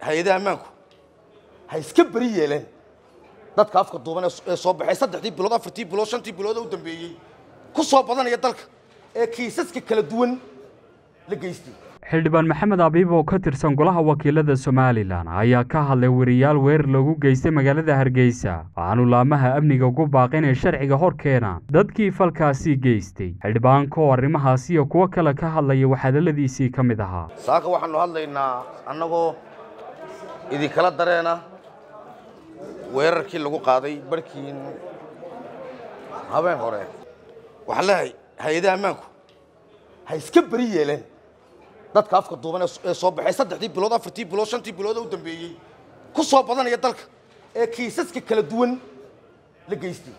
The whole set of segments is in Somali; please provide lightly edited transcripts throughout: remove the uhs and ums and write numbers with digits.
Hay-adaha ammaanku ha iska beri yeeleen dadka afka duuban ee soo baxay 3dii bilood, 4tii bilood, 5tii bilood u dambeeyey ku soo badanaya dalka ee kiisaska kala duwan la geystay. Xildhibaan Maxamed Abiib oo ka tirsan golaha wakiilada Somalilan ayaa ka hadlay wariyaal weerar loogu geystay magaalada Hargeysa, waxaanu laamaha amniga ugu baaqay inay sharciga hor keenaan dadkii falkaasi geystay. Xildhibaanka oo arrimahaasi iyo kuwo kale ka hadlaya waxaa hadaladiisii ka mid ahaa: Saaka waxaanu hadlaynaa annagoo idinkala dareena weerarkii lagu qaaday barhkiin habeen hore. Waxaan leeyahay hay-adaha ammaanku ha iska beri yeeleen dadka afka duuban ee soo baxay 3dii bilood, 4tii bilood, 5tii bilood u dambeeyey ku soo badanaya dalka ee kiisaska kala duwan la geystay.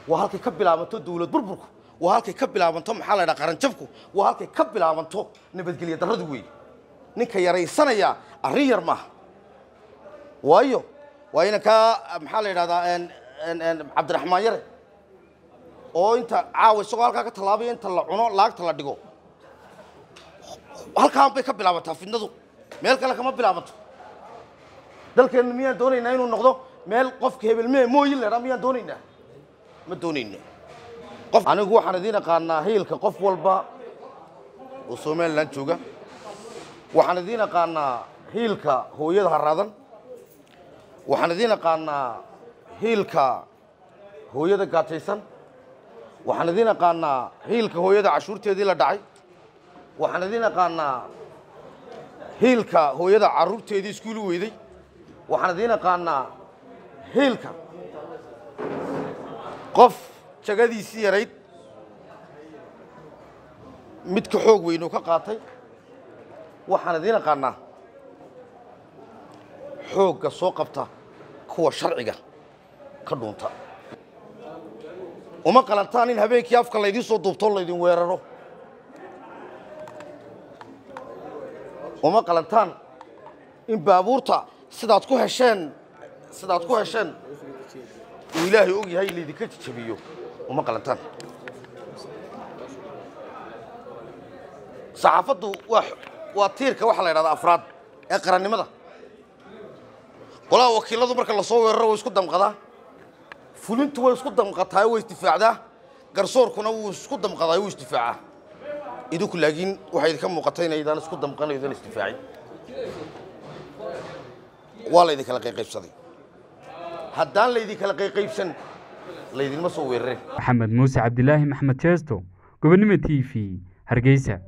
Waa halkay ka bilaabanto dawlad burburku, waa halkay ka bilaabanto maxaa la yidhaha qaranjabku, waa halkay ka bilaabanto nabadgelyo darradu weeye. Ninka yaraysanaya arrin yar maaha, waayo waa inankaa maxaa la yidhahdaa Cabdiraxmaan Yare oo inta caawa isagoo halkaa ka tallaabaya inta la cuno laagta la dhigo, halkaan bay ka bilaabantaa fidnadu, meel kale kama bilaabanto. Dalkeennu miyaan doonaynaa inuu noqdo meel qofka hebelmee mooyin leedhaa? Miyaan doonaynaa? Ma doonayno. Qof anigu waxaan idiin aqaanaa hiilka qof walba oo Somaliland jooga, waxaan idiin aqaanaa hiilka hooyada haraadan, waxaan idiin aqaanaa hiilka hooyada gaajaysan, waxaan idiin aqaanaa hiilka hooyada cashuurteedii la dhacay, waxaan idiin aqaanaa hiilka hooyada carruurteedii iskuuli weyday, waxaan idiin aqaanaa hiilka qof jagadiisii yarayd mid ka xoog weyn uu ka qaatay, waxaan idiin aqaanaa xoogga soo qabta kuwa sharciga ka dhuunta. Uma qalantaan in habeenkii afka laydiin soo duubtoo laydin weeraro. Uma qalantaan in baabuurta sidaad ku hesheen, sidaad ku hesheen uu Ilaahay og yahay laydinka jajabiyo. Uma qalantaan. Saxaafaddu waa tiirka waxaa la yidhahdaa afraad ee qarannimada. Golaha wakiiladu marka lasoo weeraro way isku damqadaa, fulintu way isku damqataa, way isdifaacdaa, garsoorkuna wuu isku damqadaa, wuu isdifaacaa. Idinku laakiin waxay idinka muuqata inaydaan isku damqan, aydan isdifaacin. Waa laydinkala qayqaybsaday. Haddaan laydinkala qayqaybsan laydinma soo weerareen. Maxamed Muuse Cabdilaahi, Maxamed Jeesto, Gobonimo TV, Hargeysa.